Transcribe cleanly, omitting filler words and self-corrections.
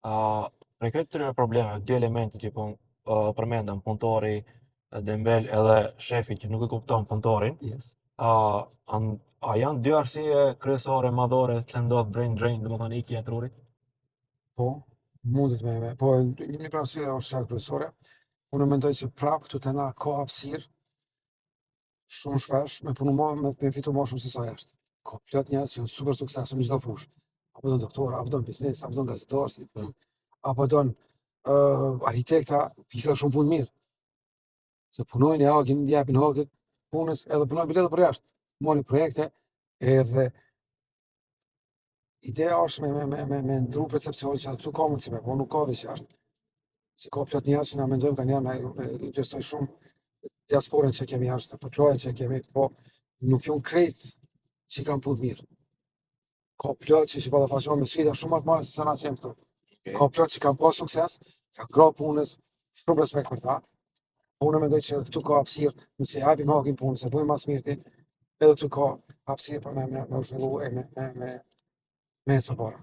Uh, prej këtyre problemeve, dy elemente që po uh, përmendëm, punëtori dembel edhe shefi që nuk e kupton punëtorin, Yes. uh, an, a janë dy arsye kryesore madhore pse ndodh brain drain, domethënë ikja e trurit? Po, mundet me, po, një për arsye është qatë kryesore. Unë mendoj që prapë këtu të na ka hapësirë shumë shpesh me punu më, me fitu më shumë se sa jashtë. Ka plot njerëz që janë super suksesshëm në çdo fushë. Apo don doktora, apo don biznes, apo don gazetar, si, Po. apo don arkitekta, i ka shumë punë mirë. Se punojnë e hakin, japin hakët punës, edhe punojnë bile edhe për jashtë. Marrin projekte edhe ideja është me ndru percepcionin që edhe këtu ka mundësi me, po nuk ka veç jashtë. Se ka plot njerëz që na mendojmë kanë janë, na i vlerësoj shumë diasporën që kemi jashtë, përkrahjen që kemi, po nuk janë krejt që i kanë punë të mirë. Ka plot që ballafaqohen me sfida shumë më të mëdha se sa na që jemi këtu. Ka plot që kanë pas sukses, kanë gra punës, shumë respekt për ta. Po unë mendoj që edhe këtu ka hapësirë, nëse japim hakin punës, e bëjmë mas mirë edhe këtu ka hapësirë për me u zhvillu e me ecë përpara.